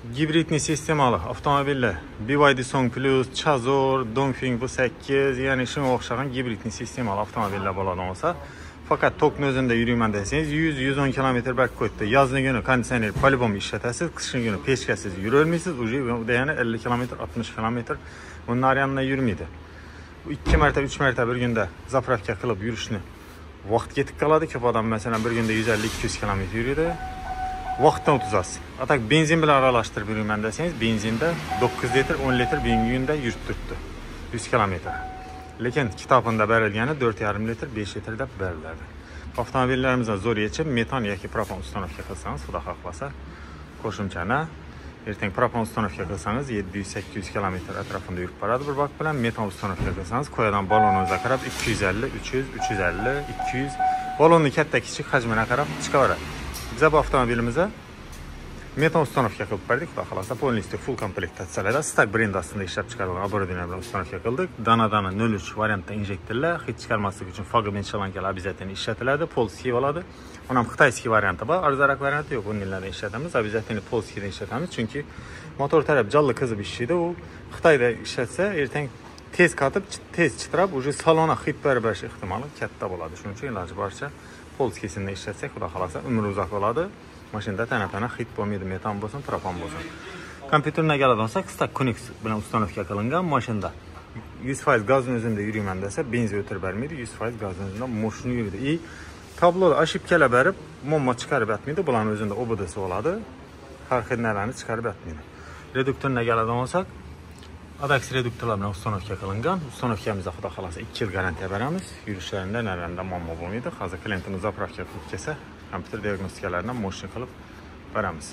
Gibridli sistemalı avtomobillər BYD Song Plus, Chazor, Dongfeng V8, yəni şuna oxşayan gibridli sistemalı avtomobillər bo'ladigan olsa, faqat tokni o'zida yuriyman desangiz 100-110 km bak qo'ydi. Yazın günü kondisioner по-любому ishlatasiz, qishın günü pechkasiz yurolmaysiz, уже degani 50 km, 60 km bunun yanına yurmaydi. 2 marta, 3 marta bir günde zapravka qilib yurishni vaqt ketib qoladi. Ko'p odam masalan bir günde 150-200 km yuradi. Vaqtdan o'tizasiz. A tak benzin bilan aralashtirib yuriyman desangiz, benzinda 9 litr, 10 litr bugungi kunda yurib turibdi. 100 km. Lekin kitobida berilgani 4,5 litr, 5 litr deb beriladi. Avtomobillarimizda zo'r yechim metan yoki propan установка qilsangiz, xudo xohlasa, qo'shimchani ertaga propan установка qilsangiz 700-800 km atrofida yurib boradi bir bak bilan. Metan установка qilsangiz, qo'yadan balloningizga qarab 250, 300, 350, 200 ballonni katta kichik hajmina qarab chiqaveradi. Biz bu avtomobilimizga metan установка qilib berdik, xudo xohlasa полностью full komplektatsiyalarda Stak brendi ostida ishlab chiqarilgan оборудование bilan установка qildik. Dana-dana 0.3 variantda injektorlar, hid chiqarmaslik uchun фагомен shalankalar обязательно ishlatiladi, polskiy bo'ladi. Uni ham xitoyskiy varianti bor, arzonroq varianti yo'q, undan ishlatamiz, обязательно polskiydan ishlatamiz, chunki motor taraf jonli qizib ishlaydi. U Xitoyda ishlatsa, ertang tez qatib, tez chitrab, уже salona hid berib berish ehtimoli katta bo'ladi. Shuning uchun iloji boricha polskiysidan ishlatsak, xudo xohlasa umri uzoq bo'ladi. Mashinada tana-tana hid bo'lmaydi, metan bo'lsin, propan bo'lsin. Kompyuterni keladigan olsak, Stak Connect bilan установка qilingan mashinada 100% gazni o'zida yuriyman desa, benzin o'tirib bermaydi, 100% gazni o'zida mashina yuradi. И tabloda ошибkalar berib, muammo chiqarib yotmaydi. Bularning o'zida OBDsi bo'ladi. Har xil narsalarni chiqarib yotmaydi. Reduktorni keladigan olsak, Adax reduktorlar bilan установка qilingan. Установkamizda xudo xohlasa 2 yil garantiya beramiz. Yurishlarida narlarida muammo bo'lmaydi. Hozir klientimiz zapravka qilib kelsa, kompyuter diagnostikalaridan moshina qilib beramiz.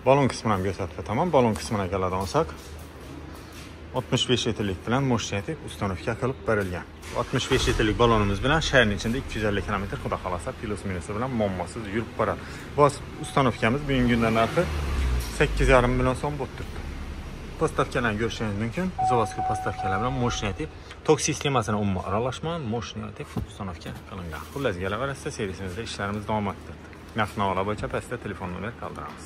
Balon qismini ham ko'rsatib o'taman. Balon qismina keladigan olsak, 65 litrlik bilan moshina etib установка qilib berilgan. 65 litrlik balonimiz bilan shaharning ichida 250 km xudo xohlasa plus minusi bilan muammosiz yurib boradi. Bu установkamiz bugungi kunda narxi 8,5 million so'm bo'lib turibdi. Postavkalarni ko'rishingiz mumkin. Заводской postavkalar bilan moshina etib, tok sistemasini umuman aralashman, moshina etib установка qilingan. Xullas, kelaverasiz, servisimizda ishlarimiz davom ettirdi. Narx-navolar bo'yicha pastda telefon nomer qoldiramiz.